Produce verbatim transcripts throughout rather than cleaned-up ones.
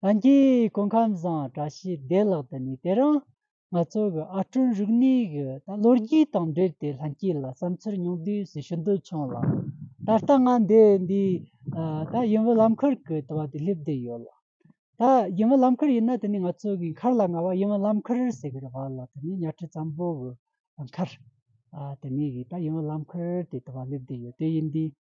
ལྷན་རྒྱས་སྐུ་ཁམས་བཟང་། བཀྲ་ཤིས་བདེ་ལེགས། དེ་ནས་དེ་རིང་ང་ཚོ་གི་ཨར་སྐྲུན་རིག་གནས་ཀྱི་ད་ལོ་རྒྱུས་དང་འབྲེལ་ཏེ་ལྷན་རྒྱས་ལ་བསམ་ཚུལ་ཉུང་བསྡུས་སུ་ཞུ་འདོད་བྱུང་ལ། ད་ལྟ་ང་འདི་འདི་ཨ་ད་ཡུམ་བུ་ལམ་ཁར་གི་དུ་བ་དེ་སླེབས་བསྡད་ཡོད་ལ། ད་ཡུམ་བུ་ལམ་ཁར་ཡིན་ན་དེ་ནི་ང་ཚོ་གི་མཁར་ལ་ང་བ་ཡུམ་བུ་ལམ་ཁར་ཟེར་གི་རེད་བ་ལ། དེ་ནི་གཉའ་ཁྲི་བཙན་པོ་གི་མཁར། ཨ་དེ་ནི་གི་ད་ཡུམ་བུ་ལམ་ཁར་དེ་དུ་བ་སླེབས་བསྡད་ཡོད་དེ་ཡིན་དུས།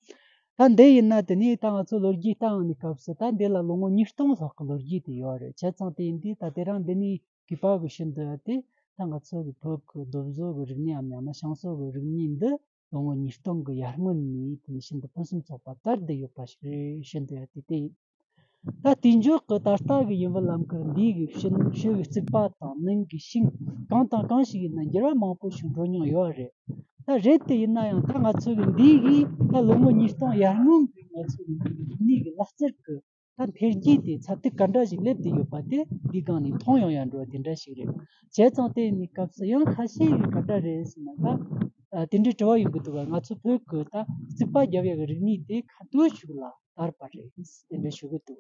ད་འདི་ཡིན་ན་དེ་ནི་ད་ང་ཚོ་ལོ་རྒྱུས་ལྟ་ཡོང་ནི་སྐབས་སུ་ད་འདི་ལ་ལོ་ངོ་ཉིས་སྟོང་ལྷག་གི་ལོ་རྒྱུས་དེ་ཡོད་རེད། བྱས་ཙང་དེ་ཡིན་དུས་ད་དེ་རིང་འདི་ནི་གུས་པ་གི་ཤིན་ཏུ་ཡ་དེ་ད་ང་ཚོ་གི་བོད་གི་རྡོ་བཟོ་གི་རིག་གནས་ཡང་ན་ཤིང་བཟོ་གི་རིག་གནས་འདི་ལོ་ངོ་ཉིས་སྟོང་གི་ཡར་སྔོན་ནས་དེ་ནི་ཤིན་ཏུ་ཕུན་སུམ་ཚོགས་པ་དར་བསྡད་ཡོད་པ་ཞིག་རེད། ཤིན་ཏུ་ཡ་དེ་དེ་ཡིན། ད་དེ་འཇོག་གི་ད་ལྟ་གི་ཡུམ་བུ་ལམ་ཁར་འདི་གི་ཕྱི་ཕྱི་གི་རྩིག་པ་དང་ནང་གི་ཤིང་གང་དང་གང་ཞིག་ཡིན་ན་འགྱུར་བ་མང་པོ་ཞིག་འགྲོ་མྱོང་ཡོད་རེད། ད་རེད་དེ་ཡིན་ན་ཡང་ད་ང་ཚོ་གི་འདི་གི་ད་ལོ་ངོ་ཉིས་སྟོང་ཡར་སྔོན་གི་ང་ཚོ་གི་འདི་གི་ལག་རྩལ་གི་ད་འཕེལ་རྒྱས་དེ་ཚད་ཐིག་ག་འདྲ་ཞིག་སླེབས་བསྡད་ཡོད་པ་དེ་འདི་སྒང་ནས་མཐོང་ཡོང་ཡ་འགྲོ་བ་དེ་འདྲ་ཞིག་རེད། བྱས་ཙང་དེ་ནི་སྐབས་སུ་ཡང་ཁ་ཤས་ཀྱིས་ག་འདྲ་རེད་ཟེར་ན་ད་དེ་འདྲའི་དྲི་བ་ཡོང་གི་འདུག་ག་ང་ཚོ་བོད་གི་ད་རྩིག་པ་རྒྱབ་ཡ་གི་རིག་གནས་དེ་ཁ་ཐུག་ཞིག་ལ་དར་བ་རེད་དེ་འདྲ་ཞུ་གི་འདུག་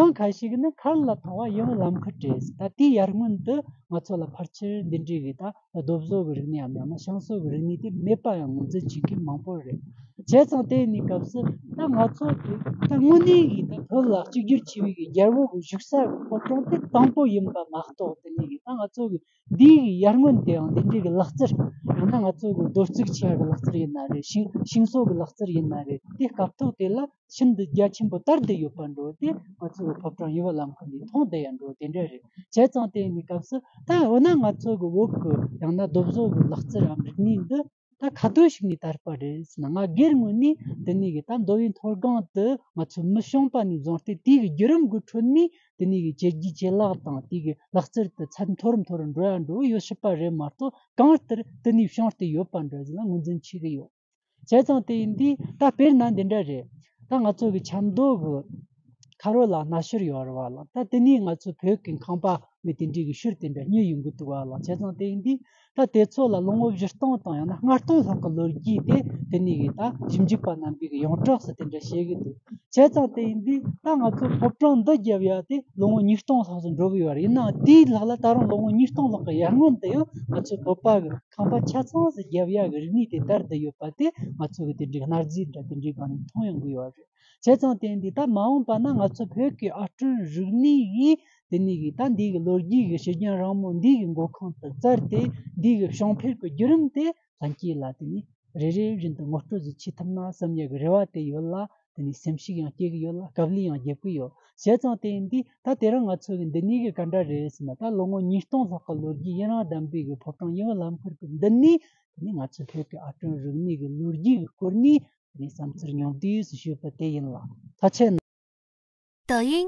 ཡང་ཁ་ཤས་ཀྱིས་ནི་མཁར་ལ་མཐོང་བ་ཡུམ་བུ་ལམ་ཁར་རེད། ད་དེ་ཡར་སྔོན་དུ་ང་ཚོ་ལ་ཕལ་ཆེར་འདི་འདྲའི་གི་ད་རྡོ་བཟོ་གི་རིག་གནས་ཡང་ཡང་ན་ཤིང་བཟོ་གི་རིག་གནས་དེ་མེད་པ་ཡང་ངོས་འཛིན་བྱེད་མཁན་མང་པོ་རེད། བྱས་ཙང་དེ་ནི་སྐབས་སུ་ད་ང་ཚོ་གི་ད་དངོས་གནས་ཀྱི་ད་བོད་ལ་གཅིག་གྱུར་ཆེ་བའི་གི་རྒྱལ་པོ་གི་བཞུགས་ས་གི་ཕོ་བྲང་དེ་དང་པོ་ཡིན་པ་མ་གཏོགས་དེ་ནི་གི་ད་ང་ཚོ་གི་འདི་གི་ཡར་སྔོན་དེའང་འདི་འདྲའི་གི་ལག་རྩལ་ཡང་ན་ང་ཚོ་གི་རྡོ་རྩིག་ཆེ་བ་གི་ལག་རྩལ་ཡིན་ན་རེད། ཤིང་ཤིང་བཟོ་གི་ལག་རྩལ་ཡིན་ན་རེད། དེ་སྐབས་ཐོག་དེ་ལ་ཤིན་ཏུ་རྒྱ་ཆེན་པོ་དར་བསྡད་ཡོད་པ་འགྲོ་དེ་ང་ཚོ་གི་ཕོ་བྲང་ཡུམ་བུ་ལམ་ཁར་ནས་མཐོང་བསྡད་ཡ་འགྲོ་དེ་འདྲ་རེད། བྱས་ཙང་དེ་ནི་སྐབས་སུ་ད་འོ་ན་ང་ཚོ་གི་བོད་གི་ཡང་ན་རྡོ་བཟོ་གི་ལག་རྩལ་རམ་རིག་གནས་འདི་ད་ག་དུས་ཤིག་ནས་དར་བ་རེད་ཟེར་ན། ང་སྒེར་ངོས་ནས་དེ་ནས་གི་ད་མདོ་དབུས་མཐོ་སྒང་དུ་ང་ཚོ་མི་བྱུང་པ་ནས་བཟུང་སྟེ་དེའི་གི་བརྒྱུད་རིམ་གི་ཁྲོད་ནས་དེ་ནས་གི་བྱས་རྗེས་ཇེ་ལེགས་དང་དེའི་གི་ལག་རྩལ་དུ་ཚད་མཐོ་རུ་མཐོ་རུ་འགྲོ་ཡ་འགྲོ་ཡོད་སྲིད་པ་རེད་མ་གཏོགས། གང་ལྟར་དེ་ནས་བྱུང་སྟེ་ཡོད་པ་འདྲ་ཟེར་ན་ངོས་འཛིན་བྱེད་གི་ཡོད། བྱས་ཙང་དེ་ཡིན་དུས་ད་དཔེར་ན་འདི་འདྲ་རེད། ད་ང་ཚོ་གི་ཆབ་མདོ་གི་ཁ་རོ་ལ་གནའ་ཤུལ་ཡོད་རེད་བ་ལ། ད་དེ་ནས་ང་ཚོ་བོད་ཀྱི་ཁང་པ་མི་དེ་འདྲའི་གི་ཤུལ་དེ་འདྲ་རྙེད་ཡོང་གི་འདུག་བ་ལ། བྱས་ཙང་དེ་ཡིན་དུས་ད་དེ་ཚོ་ལ་ལོ་ངོ་བཞི་སྟོང་དང་ཡང་ན་ལྔ་སྟོང་ལྷག་གི་ལོ་རྒྱུས་དེ་དེ་ནས་གི་ད་ཞིབ་འཇུག་པ་རྣམ་པས་གི་ཡོངས་གྲགས་སུ་དེ་འདྲ་བཤད་གི་འདུག་བྱས་ཙང་དེ་ཡིན་དུས་ད་ང་ཚོ་ཕོ་བྲང་འདི་བརྒྱབ་ཡ་དེ་ལོ་ངོ་ཉིས་སྟོང་ལྷག་ཙམ་འགྲོ་གི་ཡོད་རེད། ཡིན་ནའང་དེའི་ལྷག་ལ་ད་རུང་ལོ་ངོ་ཉིས་སྟོང་ལྷག་གི་ཡར་སྔོན་དུ་ཡང་ང་ཚོའི་བོད་པ་གི་ཁང་པ་ཆ་ཚང་ཞིག་བརྒྱབ་ཡ་གི་རིག་གནས་དེ་དར་བསྡད་ཡོད་པ་དེ་ང་ཚོ་གི་དེ་འདྲའི་གནའ་རྫས་འདྲ་དེ་འདྲའི་སྒང་ནས་མཐོང་ཡོང་གི་ཡོད་རེད། བྱས་ཙང་དེ་འདི་ད་མ་འོངས་པ་ན་ང་ཚོ་བོད་ཀྱི་ཨར་སྐྲུན་རིག་གནས་ཡིས་དེ་ནས་གི་ད་འདི་གི་ལོ་རྒྱུས་ཀྱི་བྱེད་རྒྱུན་རིང་མོ་འདི་གི་མགོ་ཁུངས་དུ་བཙལ་ཏེ་འདི་གི་བྱུང་འཕེལ་གྱི་བརྒྱུད་རིམ་དེ་ལྷན་སྐྱེས་ལ་དེ་ནས་རེ་རེ་བཞིན་དུ་ངོ་སྤྲོད་ཅིག་བྱེད་ཐུབ་ན་བསམ་ཡག་གི་རེ་བ་དེ་ཡོད་ལ། དེ་ནས་སེམས་ཤུགས་ཡང་སྐྱེ་གི་ཡོད་ལ། དཀའ་ལས་ཡང་རྒྱབ་གི་ཡོད། བྱས་ཙང་དེ་ཡིན་དུས་ད་དེ་རིང་ང་ཚོ་གི་འདི་ནས་གི་ག་འདྲ་རེད་ཟེར་ན། ད་ལོ་ངོ་ཉིས་སྟོང་ལྷག་གི་ལོ་རྒྱུས་ཡུན་རིང་ལྡན་པའི་གི་ཕོ་བྲང་ཡུམ་བུ་ལམ་ཁར་གི་འདི་ནས་དེ་ནས་ང་ཚོ་བོད་ཀྱི་ཨར་སྐྲུན་རིག་གནས་གི་ལོ་རྒྱུས་གི་སྐོར་ནས་དེ་ནས་བསམ་ཚུལ་ཉུང་བསྡུས་སུ་ཞུས་པ་དེ་ཡིན་ལ། ཐུགས་རྗེ་གནང་། 抖音